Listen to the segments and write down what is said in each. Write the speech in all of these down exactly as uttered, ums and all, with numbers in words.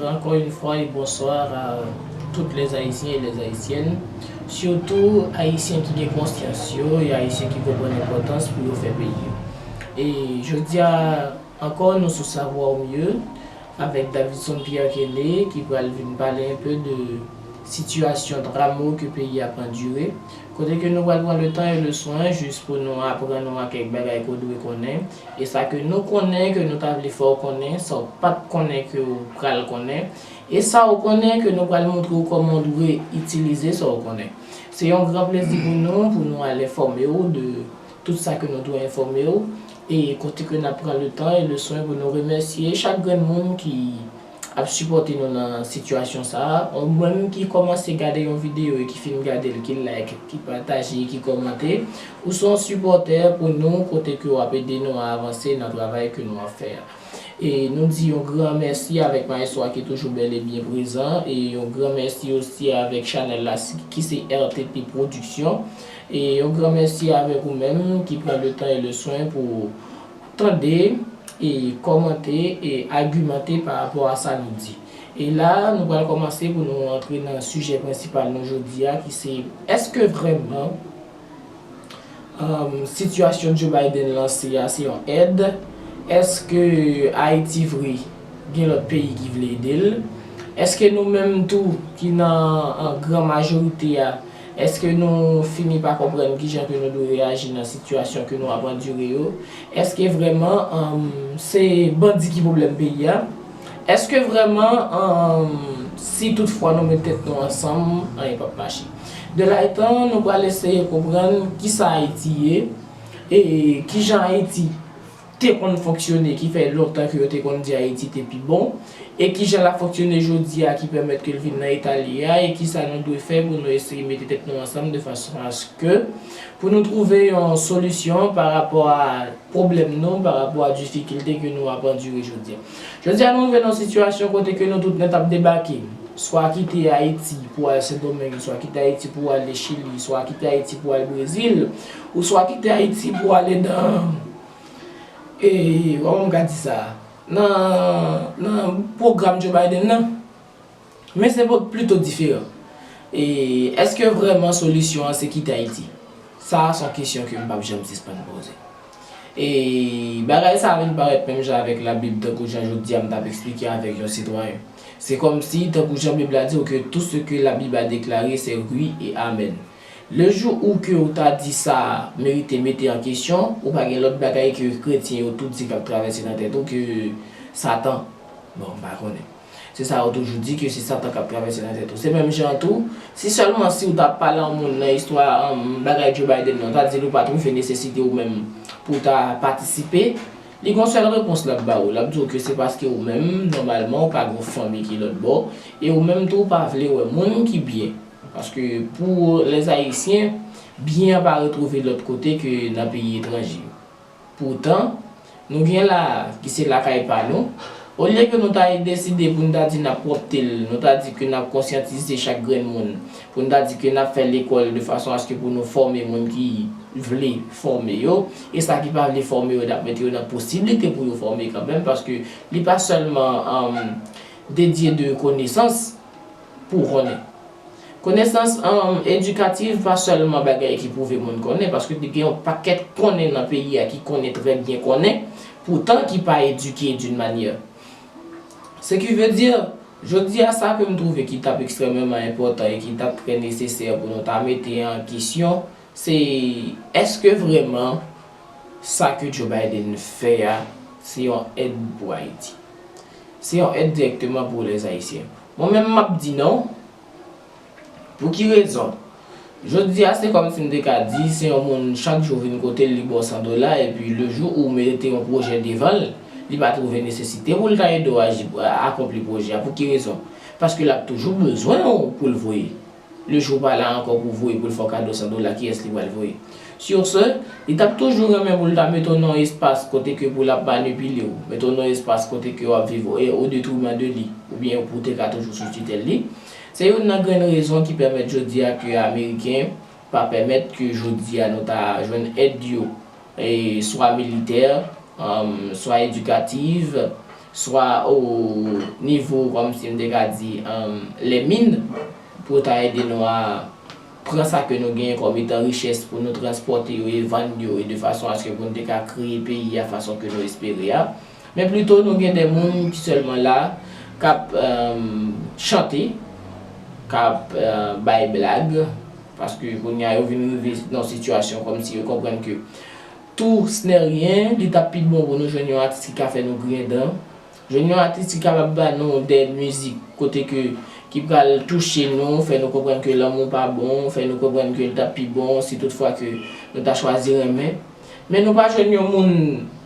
Encore une fois et bonsoir à toutes les Haïtiens et les Haïtiennes, surtout Ayisyen ki gen konsyans yo e Ayisyen ki konprann enpòtans pou yo fè peyi yo. E jodi a ankò, nou sou Savoir Mieux avèk Davidson Pierre Kele ki pral vin pale enpe de sitiyasyon dramo ke peyi a ap andire, kote ke nou pral pran le tan e le swen jis pou nou aprann ou a kèk bagay ke w dwe konnen, e sa ke nou konnen ke nou ta vle fè w konnen, sa w pa t konnen ke w pral konnen, e sa w konnen ke nou pral montre w kòman w dwe itilize sa w konnen. Se yon gran plezi pou nou, pou nou al enfòme w de tout sa ke nou dwe enfòme w, e kote ke n ap pran le tan e le swen pou nou remèsye chak grenn moun ki ap sipòte nou nan sitiyasyon sa a, ou menm ki kòmanse gade yon videyo e ki fin gade l, ki like, ki pataje, ki kòmante, ou se yon sipòtè pou nou kote ke w ap ede nou a avanse nan travay ke nou ap fè a. E nou di yon gran mèsi avèk maestro a ki toujou bèl e byen prezan, e yon gran mèsi osi avèk chanèl la si- ki se R T P Production, e yon gran mèsi avèk ou menm ki pran le tan e le swen pou tande e kòmante e agimante pa rapò a sa nou di. E la, nou pral kòmanse pou nou antre nan sijè prensipal nou jodi a, ki se, èske vrèman, um, sitiyasyon Joe Biden lanse a se yon èd? Èske Ayiti vre gen lòt peyi ki vle ede l? Èske nou menm tou ki nan, an gran majorite a, èske nou fini pa konprann kijan ke nou dwe reyaji nan sitiyasyon ke nou ap andire yo? Èske vrèman, um, se bandi ki pwoblèm peyi a? Èske vrèman, um, si toutfwa nou met tèt nou ansanm, anyen p ap mache? De la etan, nou pral eseye konprann kisa Ayiti ye, e kijan Ayiti te konn fonksyone, ki fè lontan ke yo te konn di Ayiti te pi bon, e kijan l ap fonksyone jodi a ki pèmèt ke l vin nan eta l ye a, e kisa nou dwe fè pou nou eseye mete tèt nou ansanm de fason aske pou nou twouve yon solisyon pa rapò a pwoblèm nou, pa rapò a difikilte ke nou ap andire jodi a. Jodi a, nou rive nan yon sitiyasyon kote ke nou tout nèt ap debake. Swa kite Ayiti pou al Sendomeng, swa kite Ayiti pou ale Chili, swa kite Ayiti pou al Brezil, ou swa kite Ayiti pou ale nan, e, kòman m ka di sa? Nan, nan pwogram Joe Biden nan. Men se po- plito diferan. E èske vrèman solisyon an se kite Ayiti? Sa a se yon kesyon ke m p ap janm sispann poze. E bagay sa a vin parèt menm jan avèk Labib, tankou jan jodi a m t ap eksplike avèk yon sitwayen. Se kòmsi, tankou jan Bib la di w, que tout ce que la Bible a déclaré, c'est oui et amen. Le jou ou ke ou ta di sa merite mete an kesyon, ou pa gen lòt bagay ke kretyen yo tou di k ap travèse nan tèt ou ke Satan. Bon, m pa konnen. Se sa yo toujou di ke se Satan k ap travèse nan tèt ou. Se menm jan an tou, si sèlman si w ta pale a yon moun nan istwa, um, bagay Joe Biden nan, w ta di l ou pa twouve nesesite ou menm pou w ta patisipe, li gon sèl repons l ap ba ou. L ap di w ke se paske ou menm, nòmalman, ou pa gen yon fanmi ki lòt bò, e ou menm tou ou pa vle wè moun ki byen. Paske pou lèzayisyen, byen an pa retwouve lòt kote ke nan peyi etranje. Poutan, nou gen la a, ki se lakay pa nou, olye ke nou ta deside pou n ta di n ap pwòpte l, nou ta di ke n ap konsyantize chak grenn moun, pou n ta di ke n ap fè lekòl de fason aske pou nou fòme moun ki vle fòme yo, e sa ki pa vle fòme yo, n ap mete yo nan posiblite pou yo fòme kanmenm, paske li pa sèlman, um, dedye de konesans pou w konnen. Konesans, um, edikatif pa sèlman bagay ki pwouve moun konnen, paske te gen yon pakèt konnen nan peyi a ki konnen trè byen konnen, poutan ki pa edike d'une manière. Ce qui veut dire, jodi a sa ke m twouve ki t ap ekstrèmeman enpòtan e ki t ap trè nesesè pou nou ta mete an kesyon, se èske vrèman sa ke Joe Biden fè a, se yon èd pou Ayiti? Se yon èd dirèkteman pou lèzayisyen? Mwen menm m ap di non. Pou ki rezon? Jodi a, se kòmsi m te ka di, se yon moun chak jou vin kote l, li ba w san dola, epi le jou ou mete yon pwojè devan l, li pa twouve nesesite pou l ta ede w aji, akonpli pwojè a. Pou ki rezon? Paske l ap toujou bezwen w pou l voye. Le jou w pa la ankò pou voye, pou l fè w kado san dola, kiyès li pral voye? Sur ce, li t ap toujou renmen pou l ta mete w nan yon espas kote ke pou l ap manipile w, mete w nan yon espas kote ke w ap viv au détriment de li, oubyen pou w te ka toujou sou titèl li. Se youn nan grenn rezon ki pèmèt jodi a ke Ameriken pa pèmèt ke jodi a nou ta jwenn èd yo, e swa militè, um, swa edikatif, swa o nivo, kòmsi m te ka di, um, lè min, pou ta ede nou a pran sa ke nou genyen kòm etan richès pou nou transpòte yo e vann yo e de fason aske pou nou te ka kreye peyi a fason ke nou espere a. Men plito nou gen de moun ki sèlman la k ap, um, chante, k ap, uh, bay blag, paske kounye a yo vin rive nan yon sitiyasyon kòmsi yo konprann ke tou snè ryen, li t ap pi bon pou nou jwenn yon atis ki ka fè nou griyen dan, jwenn yon atis ki kapab ba nou de mizik kote ke ki pral touche nou, fè nou konprann ke lanmou pa bon, fè nou konprann ke l t ap pi bon si toutfwa ke nou ta chwazi renmen. Men nou pa jwenn yon moun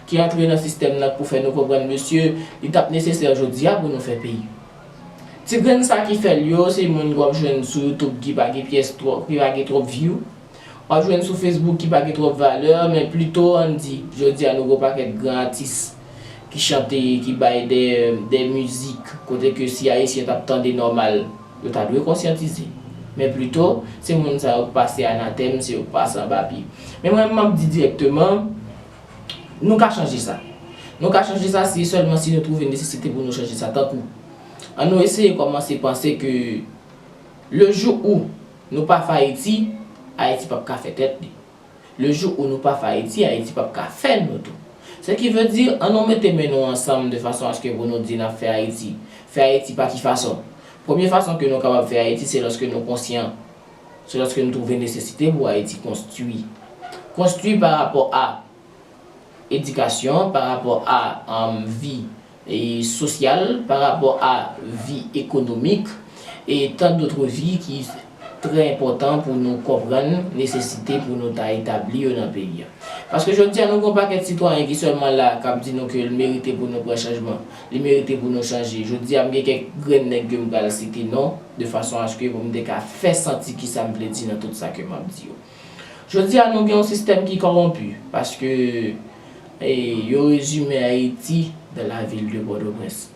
ki antre nan sistèm nan pou fè nou konprann, mesye, li t ap nesesè jodi a pou nou fè peyi. Ti grenn sa ki fè l yo, se moun w ap jwenn sou YouTube ki pa gen pyès twòp, ki pa gen twòp view. W ap jwenn sou Facebook ki pa gen twòp valè, men plito ann di, jodi a nou gen yon pakèt gran atis ki chante, ki bay de, de mizik, kote ke si Ayisyen t ap tande nòmal, yo ta dwe konsyantize. Men plito, se moun sa yo k pase anatèm, se yo k pase anba pye. Men mwen, m ap di dirèkteman, nou ka chanje sa. Nou ka chanje sa si sèlman si nou twouve nesesite pou nou chanje sa. Tankou, ann nou eseye kòmanse panse ke le jou où nou pa fè Ayiti, Ayiti p ap ka fè tèt li. Le jou où nou pa fè Ayiti, Ayiti p ap ka fè nou tou. Ce qui veut dire, ann nou mete men nou ansanm de fason aske pou nou di n ap fè Ayiti. Fè Ayiti pa ki fason? Premye fason ke nou kapab fè Ayiti, se lòske nou konsyan. Se lòske nou twouve nesesite pou Ayiti konstwi. Konstwi pa rapò a edikasyon, pa rapò a, um, vi, e, sosyal, pa rapò a vi ekonomik, e tant d'autres vies ki trè enpòtan pou nou konprann nesesite pou nou ta etabli yo nan peyi a. Paske jodi a nou gen yon pakèt sitwayen ki sèlman la k ap di nou ke l merite pou nou pran chanjman, li merite pou nou chanje. Jodi a m gen kèk grenn nèg ke m pral site non, de fason aske pou m te ka fè santi kisa m vle di nan tout sa ke m ap di yo. Jodi a nou gen yon sistèm ki kòwonpi, paske, e, yo rezime Ayiti dans la ville de Pòtoprens.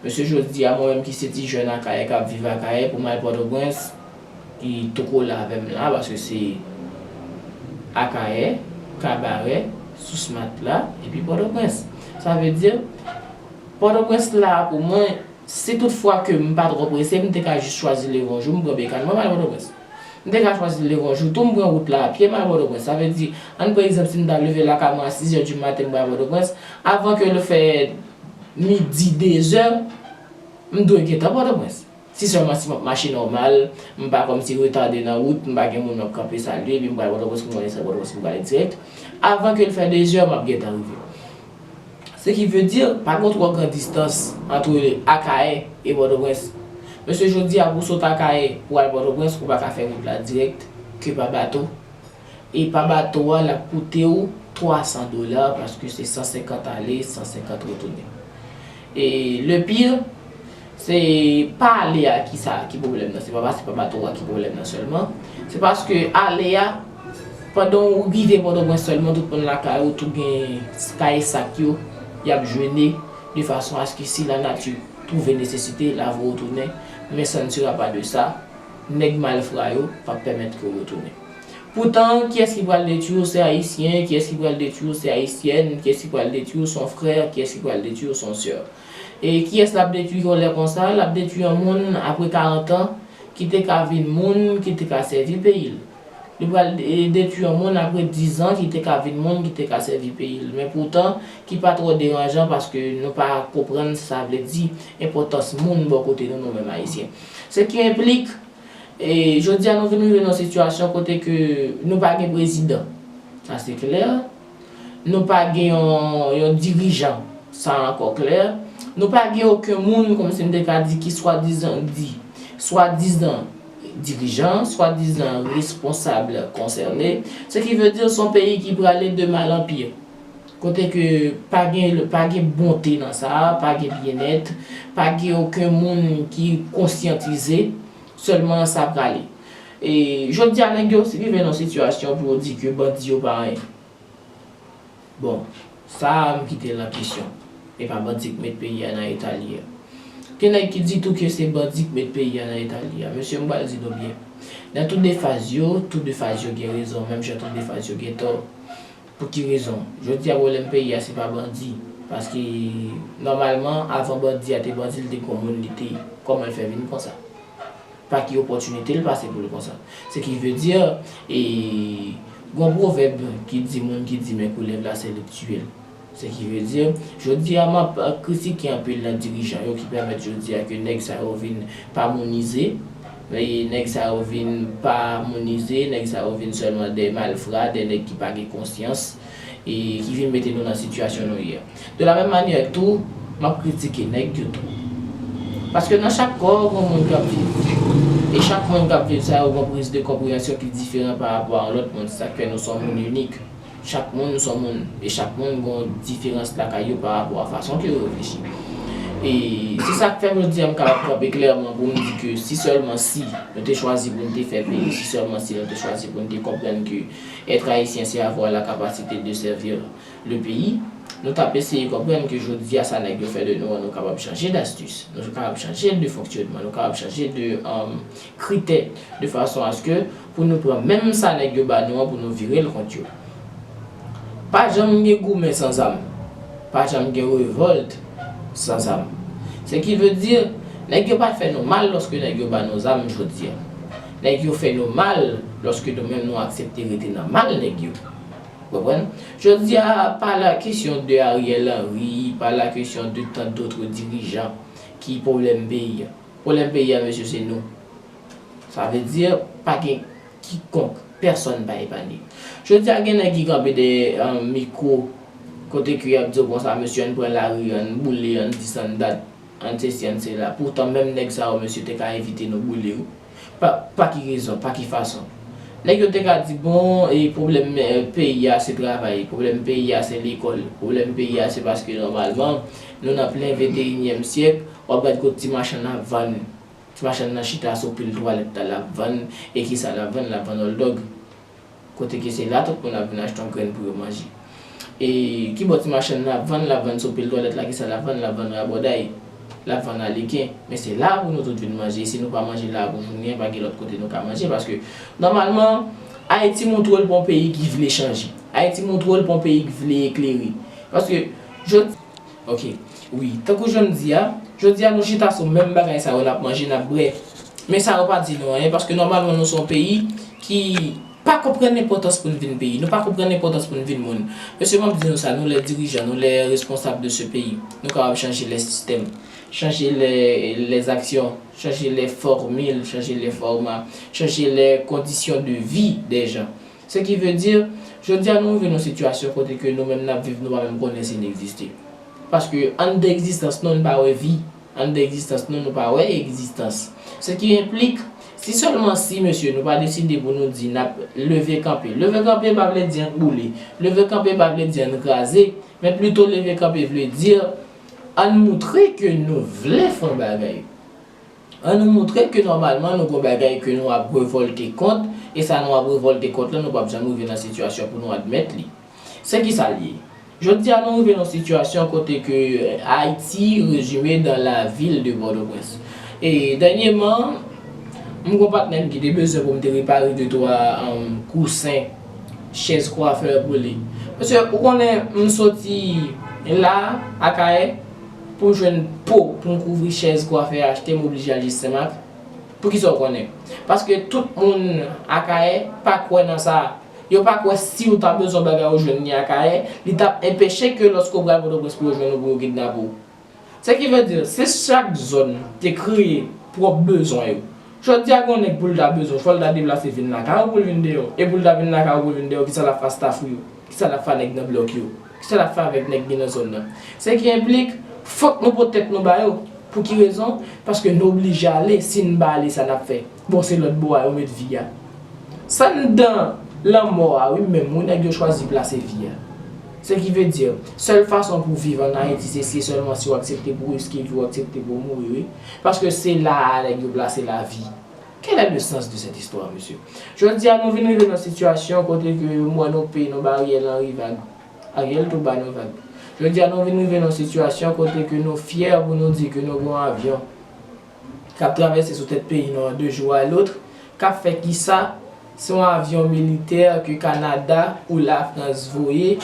Mesye, jodi a mwen menm ki se ti jèn Akayè k ap viv Akayè, pou m al Pòtoprens, ki tou kole avè m la, paske se Akayè, Kabarè, Sous Matla, epi Pòtoprens. Sa vle di, Pòtoprens la pou mwen, si toutfwa ke m pa twò prese, m te ka jis chwazi leve yon jou, m pran bekàn mwen, m al Pòtoprens. M te ka chwazi leve yon jou tou, m pran wout la a pye, m al Pòtoprens. Sa vle di, ann pran egzanp, si m ta leve lakay mwen a sizè di maten, m pral Pòtoprens, avan ke l fè midi, dezè, m dwe gentan Pòtoprens. Si sèlman si m ap mache nòmal, m pa kòmsi retade nan wout, m pa gen moun m ap kanpe salye, epi m pral Pòtoprens, m konnen se Pòtoprens m prale dirèk. Avan ke l fè dezè, m ap gentan rive. Ce qui veut dire, pa gen twò gran distans antre Akayè e Pòtoprens. Mesye, jodi a, pou sot Akayè pou al Pòtoprens, ou pa ka fè wout la dirèk ke pa bato. E pa bato a, l ap koute w twa san dola, paske se san senkant ale, san senkant retounen. E le pire, se pa ale a ki sa ki pwoblèm nan. Se pa pase pa bato a ki pwoblèm nan sèlman. Se paske ale a, pandan w rive Pòtoprens sèlman, tout moun lakay ou, tout gen kay sak yo, y ap jwene de fason aske si la nature twouve nesesite, l a voye w tounen, mais ça ne sera pas de ça, nèg malfra yo p ap pèmèt ke w retounen. Poutan, kiyès ki pral detwi w? Se Ayisyen. Kiyès ki pral detwi w? Se Ayisyèn. Kiyès ki pral detwi w? Se yon frè. Kiyès ki pral detwi w? Se yon sè. E kiyès l ap detwi yon lè konsa? L ap detwi yon moun apre karant an ki te ka vin moun, ki te ka sèvi peyi l. Li pral, e, detwi yon moun apre diz an ki te ka vin moun, ki te ka sèvi peyi l. Men poutan, ki pa twò deranjan paske nou pa konprann sa sa vle di enpòtans moun bò kote nou, nou menm Ayisyen. Ce qui implique, e, jodi a nou vin rive nan yon sitiyasyon kote ke nou pa gen prezidan. Sa se klè. Nou pa gen yon, yon dirijan. Sa ankò klè. Nou pa gen okenn moun, kòmsi m te ka di, ki swadizan di, swadizan dirijan, swadizan responsab konsène. Ce qui veut dire, se yon peyi ki prale de mal en pire. Kote ke pa gen, pa gen bonte nan sa, pa gen byennèt, pa gen okenn moun ki konsyantize, sèlman sa prale. E jodi a, nèg yo rive nan sitiyasyon pou yo di ke bandi yo pa anyen. Bon, sa a, m kite l an kesyon. E pa bandi k met peyi a nan eta li ye a. Gen nèg ki di tou ke se bandi k met peyi a nan eta li ye a. Mesye, m pral di nou byen. Nan tou de faz yo, tou de faz yo gen rezon, menm jan tou de faz yo gen tò. Pou ki rezon? Jodi a, pwoblèm peyi a, se pa bandi. Paske, nòmalman, avan bandi a te bandi, li te gon moun li te ye. Kòman l fè vin konsa? Pa ki opòtinite l pase pou l konsa? Ce qui veut dire, e, gon pwovèb ki di moun ki di men koulèv la, se li k tiye l. Ce qui veut dire, jodi a m ap kritike anpil nan dirijan yo ki pèmèt jodi a ke nèg sa yo vin pa mounize, e nèg sa yo vin pa mounize, nèg sa yo vin sèlman de malfra, de nèg ki pa gen konsyans, e ki vin mete nou nan sitiyasyon nou ye a. De la menm manyè tou, m ap kritike nèg yo tou. Paske nan chak kò, gon moun k ap viv. E chak moun k ap viv sa yo gon priz de konpreyansyon ki diferan pa rapò a yon lòt moun. Se sa k fè nou se yon moun inik. Chak moun se yon moun. E chak moun gon diferans lakay yo pa rapò a fason ke yo reflechi. E se sa k fè jodi a m kapab kanpe klèman pou m di ke si sèlman si nou te chwazi pou n te fè peyi, si sèlman si nou te chwazi pou n te konprann ke être haïtien, c'est avoir la capacité de servir le pays, nou t ap eseye konprann ke jodi a sa nèg yo fè de nou an, nou kapab chanje dastis, nou kapab chanje de fonksyònman, nou kapab chanje de, um, kritè, de fason aske pou nou pran menm sa nèg yo ba nou an pou nou vire l kont yo. Pa janm gen goumen san zam. Pa janm gen revòlt san zam. Ce qui veut dire, nèg yo pa t fè nou mal lòske nèg yo ba nou zam jodi a. Nèg yo fè nou mal lòske nou menm nou aksepte rete nan mal nèg yo. Konprann? Jodi a, pa la kesyon de Ariel Henry, pa la kesyon de tant d'autres dirijan ki pwoblèm peyi a. Pwoblèm peyi a, mesye, se nou. Sa vle di, pa gen kikonk, pèsòn pa epanye. Jodi a, gen nèg ki kanpe dèyè, eh, mikwo, kote ke y ap di w konsa, mesye, ann pran lari, ann boule, ann dis, ann dat, ann sesi, ann sela. Poutan, menm nèg sa yo, mesye, te ka evite nou boule, wi. Pa, pa ki rezon, pa ki fason? Nèg yo te ka di, bon, e pwoblèm, eh, peyi a, se travay, pwoblèm peyi a, se lekòl, pwoblèm peyi a, se paske nòmalman, nou nan plen venteyinyèm syèk, w ap gad kot ti machann ap vann. Ti machann nan chita sou pil twalèt la, l ap vann. E kisa l ap vann? L ap vann hotdog. Kote ke se la tout moun ap vin achte yon grenn pou yo manje. E kibò ti machann nan ap vann? L ap vann sou pil twalèt la, kisa l ap vann? L ap vann rabòday. L ap vann aleken. Men se la pou nou tout vin manje. E si nou pa manje la pou jounen an, pa gen lòt kote nou ka manje. Paske, nòmalman, Ayiti montre l pa yon peyi ki vle chanje. Ayiti montre l pa yon peyi ki vle eklere. Paske, jodi Ok, wi, tankou jan m di a, jodi a nou chita sou menm bagay sa yo, n ap manje, n ap bwè. Men sa yo pa di nou anyen, paske nòmalman nou se yon peyi ki pa konprann enpòtans pou n vin peyi, nou pa konprann enpòtans pou n vin moun. Mesye, m ap di nou sa, nou les dirigeants, nous les responsables de ce pays, nou kapab chanje les systèmes, chanje les, les actions, chanje les formules, chanje les formats, chanje les conditions de vie des gens. Ce qui veut dire, jodi a nou rive nan yon sitiyasyon kote ke nou menm n ap viv, nou pa menm konnen si n egziste. Paske anndan egzistans nou, n pa wè vi. Anndan egzistans nou, nou pa wè egzistans. Ce qui implique, si sèlman si, mesye, nou pa deside pou nou di n ap leve kanpe. Leve kanpe pa vle di ann boule. Leve kanpe pa vle di ann kraze. Men plito leve kanpe vle di ann moutre ke nou vle fè yon bagay. Ann nou moutre ke nòmalman nou gon bagay ke nou ap revòlte kont, e sa nou ap revòlte kont lan, nou p ap janm rive nan sitiyasyon pou nou admèt li. Se kisa l ye? Jodi a nou rive nan sitiyasyon kote ke Ayiti rezime dans la ville de Port-au-Prince. E dènyèman, m gon patnè m ki te bezwen pou m te repare de twa, um, kousen, chèz kwafè pou li. Paske ou konnen m soti la, Akayè, pou m jwenn po pou m kouvri chèz kwafè a achte, m oblije al jis Senmak. Poukisa w konnen? Paske tout moun Akayè pa kwè nan sa. Yo pa kwè si w ta bezwen bagay ou jwenn li Akayè, li t ap enpeche ke lòske w pral Pòtoprens pou yo jwenn ou, pou yo kidnape w. Ce qui veut dire, si chak zòn te kreye pwòp bezwen yo, jodi a gen yon nèg pou l ta bezwen, fò l ta deplase vin lakay ou pou l vin deyò. E pou l ta vin lakay ou pou l vin deyò, kisa l ap fè ak staff ou yo? Kisa l ap fè ak nèg nan blòk yo? Kisa l ap fè avèk nèg ki nan zòn nan? Ce qui implique, fòk nou pot tèt nou ba yo. Pou ki rezon? Paske nou oblije ale, si n pa ale, sa n ap fè? Bon, se lòt bò a yo met vi a. Sa anndan lanmò a, wi, menm, wi, nèg yo chwazi plase vi a. Ce qui veut dire, sèl fason pou w viv ann Ayiti, se, se sèlman si w aksepte pou w riske vi w, aksepte pou w mouri, wi. Paske se la a nèg yo plase lavi. Quel est le sens de cette histoire, mesye? Jodi a, nou vin rive nan sitiyasyon kote ke m wè nou peye nou ba Ariel Henry vag. Ariel tou ba nou vag. Jodi a, nou vin rive nan sitiyasyon kote ke nou fyè pou nou di ke nou gon avyon k ap travèse sou tèt peyi nou an de jou a lòt, k ap fè kisa? Se yon avyon militè ke Kanada ou Lafrans voye,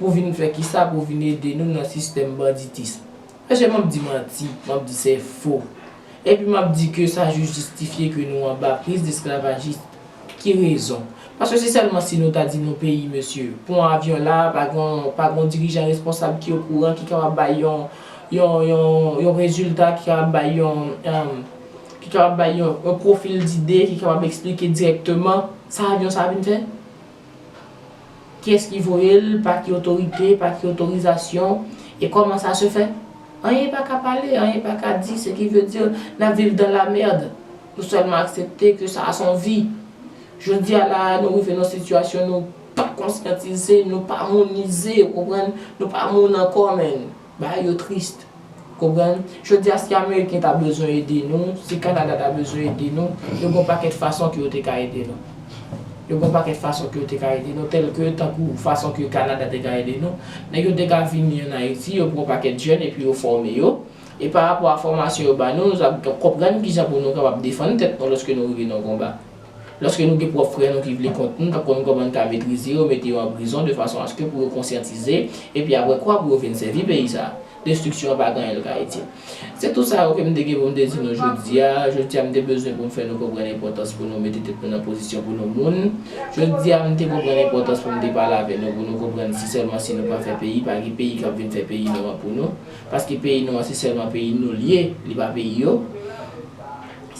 Pou vin fè kisa? Pou vin ede nou nan sistèm banditis. Mesye, m ap di manti, m ap di se fo. Epi m ap di ke sa jis jistifye ke nou anba priz esklavajis. Ki rezon? Paske se sèlman si nou ta di nou peyi, mesye, pou yon avyon la, pa gon, pa gon dirijan responsab ki okouran, ki kapab bay yon, yon, yon, yon rezilta, ki kapab bay yon, em, ki kapab bay yon, yon pwofil dide, ki kapab eksplike dirèkteman sa avyon sa vin fè. Kiyès ki voye l, pa ki otorite, pa ki otorizasyon, e kòman sa se fè? Anyen pa ka pale, anyen pa ka di, ce qui veut dire n ap viv dans la merde. Nou sèlman aksepte ke sa a se yon vi. Jodi a la, nou rive nan sitiyasyon nou pa konsyantize, nou pa mounize, ou konprann? Nou pa moun ankò, menn. Bagay yo tris. Konprann? Jodi a, si Ameriken ta bezwen ede nou, si Kanada ta bezwen ede nou, yo gon pakèt fason ke yo te ka ede nou. Yo gon pakèt fason ke yo te ka ede nou, tèlke tankou fason ke Kanada te ka ede nou. Nèg yo te ka vini ann Ayiti, yo pran yon pakèt jèn epi yo fòme yo. E pa rapò a fòmasyon yo ba nou, nou t ap konprann kijan pou nou kapab defann tèt nou lòske nou rive nan yon konba. Lòske nou gen pwòp frè nou ki vle kont nou, n t ap konn kòman n ka metrize yo, mete yo an prizon de fason aske pou yo konsyantize, epi apre kwa pou yo vin sèvi peyi sa a. Destriksyon an pa gen anyen l ka itil. Se tout sa yo ke m te gen pou m te di nou jodi a. Jodi a, m te bezwen pou m fè nou konprann enpòtans pou nou mete tèt nou nan pozisyon pou nou moun. Jodi a, m te konprann enpòtans pou m te pale avè nou, pou nou konprann si sèlman si nou pa fè peyi, pa gen peyi k ap vin fè peyi nou an pou nou. Paske peyi nou an, se sèlman peyi nou l ye, li pa peyi yo.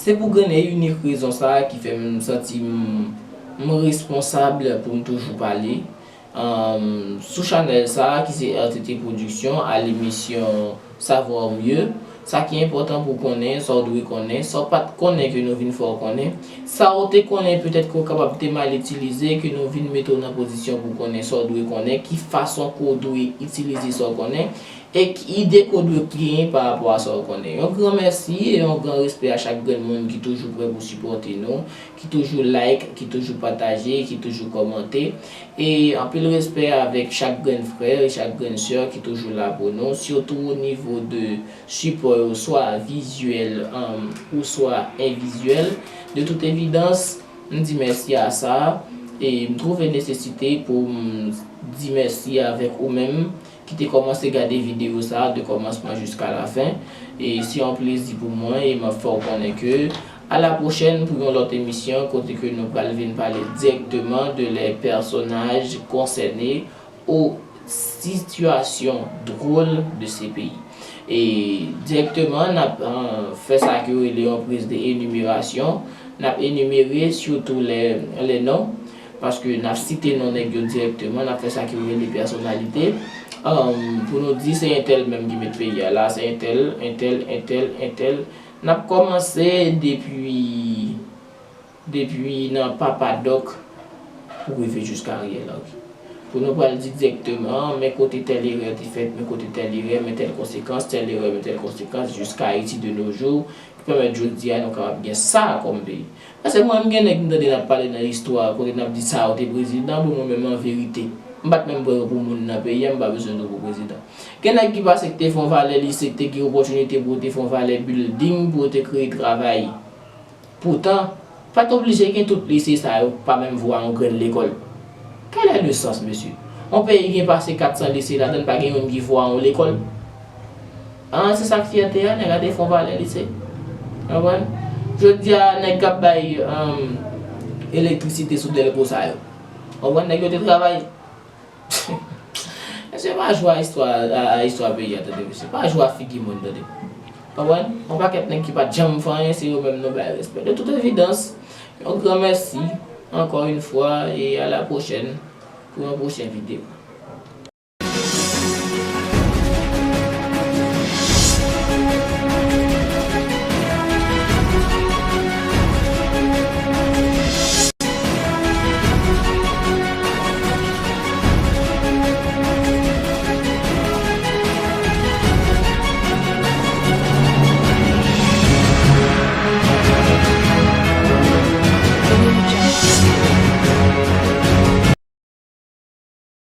Se pou grenn e inik rezon sa a ki fè m santi m, m responsab pou m toujou pale, um, sou chanèl sa a ki se R T T Production, a lemisyon Savoir Mieux. Sa ki enpòtan pou w konnen, sa w dwe konnen, sa w pa t konnen ke nou vin fè w konnen, sa w te konnen petèt ke w kapab te mal itilize, ke nou vin mete w nan pozisyon pou w konnen sa w dwe konnen, ki fason ke w dwe itilize sa w konnen, e ki ide ke w dwe genyen pa rapò a sa w konnen. Yon gran mèsi e yon gran respè a chak grenn moun ki toujou prè pou sipòte nou, ki toujou like, ki toujou pataje, ki toujou kòmante. E anpil respè avèk chak grenn frè e chak grenn sè ki toujou la pou nou, sitou o nivo de sipò yo, swa vizyèl, um, ou swa envizyèl. De tout evidans, m di mèsi a sa, e m twouve nesesite pou m di mèsi avèk ou menm ki te kòmanse gade videyo sa a de kòmansman jiska lafen. E se yon plezi pou mwen e m ap fè w konnen ke a la pwochèn pou yon lòt emisyon kote ke nou pral vin pale dirèkteman de les personnages concernés aux situations drôles de ces pays. E dirèkteman, n ap, euh, fè sa ke yo rele yon priz de enimerasyon. N ap enimere sitou les, les noms, paske n ap site non nèg yo dirèkteman, n ap fè sa ke yo rele pèsonalite. Euh, pou nou di se entèl menm ki met peyi a la, se entèl, entèl, entèl, entèl. N ap kòmanse depi depi nan Papa Dòk pou rive jiska Ariel Henry. Pou nou pral di dirèkteman, men kote tèl erè te fèt, men kote tèl erè, men tèl konsekans, tèl erè, men tèl konsekans, jiska Ayiti de nos jours, ki pèmèt jodi a nou kapab gen sa a kòm peyi. Paske mwen, m gen nèg m tande n ap pale nan istwa, kote n ap di sa yo te prezidan, bon, mwen menm, an verite, m pa t menm pran yo pou moun nan peyi a, m pa bezwen yo pou prezidan. Gen nèg ki pase ki te fè yon valè lise, ki te gen opòtinite pou yo te fè yon valè building, pou yo te kreye travay. Poutan, pa t oblije gen tout lise sa yo pa menm vwa yon grenn lekòl. Quel est le sens, mesye? Yon peyi gen pase kat san lise ladan l, pa gen youn ki vwa yon lekòl. An, se sa k fyète a, nèg la te fè yon valè lise. Konprann? Jodi a, nèg k ap bay, um, elektrisite sou Dèlko sa yo. Konprann? Nèg yo te travay. Mesye, pa jwe a istwa, a, a istwa peyi a, tande, mesye. Pa jwe a figi moun, tande. Konprann? Yon pakèt nèg ki pa t janm fè anyen, se yo menm nou bay respè. De tout evidans, yon gran mèsi, ankò yon fwa, e a la pwochèn, pou yon pwochen videyo.